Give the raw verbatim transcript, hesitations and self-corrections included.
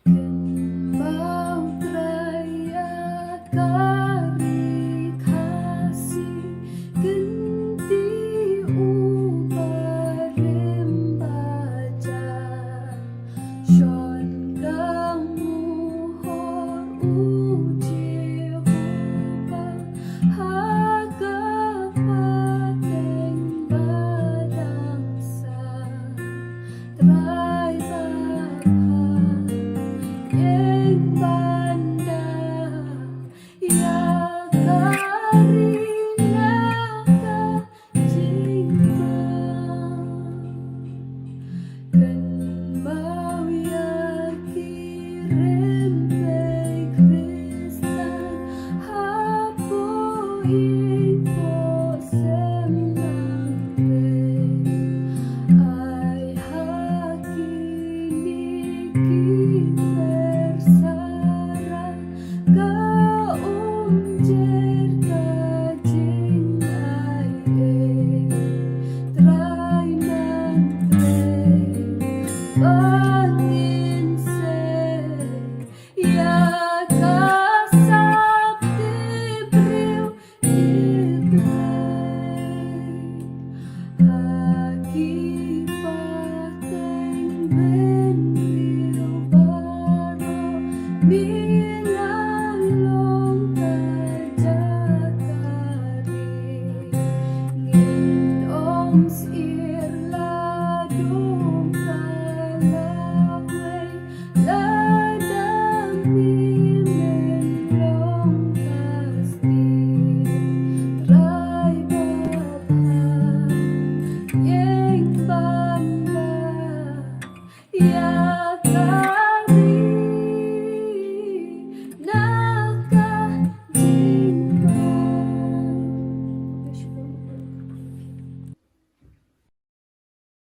Kynmaw Trai ïa ka ri Khasi, kynti u barim bajar. Shon kang muhor u Jehobah ha ka pateng ba dang sah. Trai ba bha, ïeng ban da ïa ka ri na ka jingmut. Kynmaw ïa ki rympei Khristan hapoh ïing Poh Sem Nongtrei. Ai ha kine ki mer Sara ka umjer ka jingai ei. Trai Nongtrei, ba ngin sei ïa ka sap te briew te Blei. Ha ki pateng bynriew baroh, me la long ka jaka rieh. Ngin ym syier la dum ka lawei, lada me men long ka stier. Trai ba bha, ïeng ban da ïa ka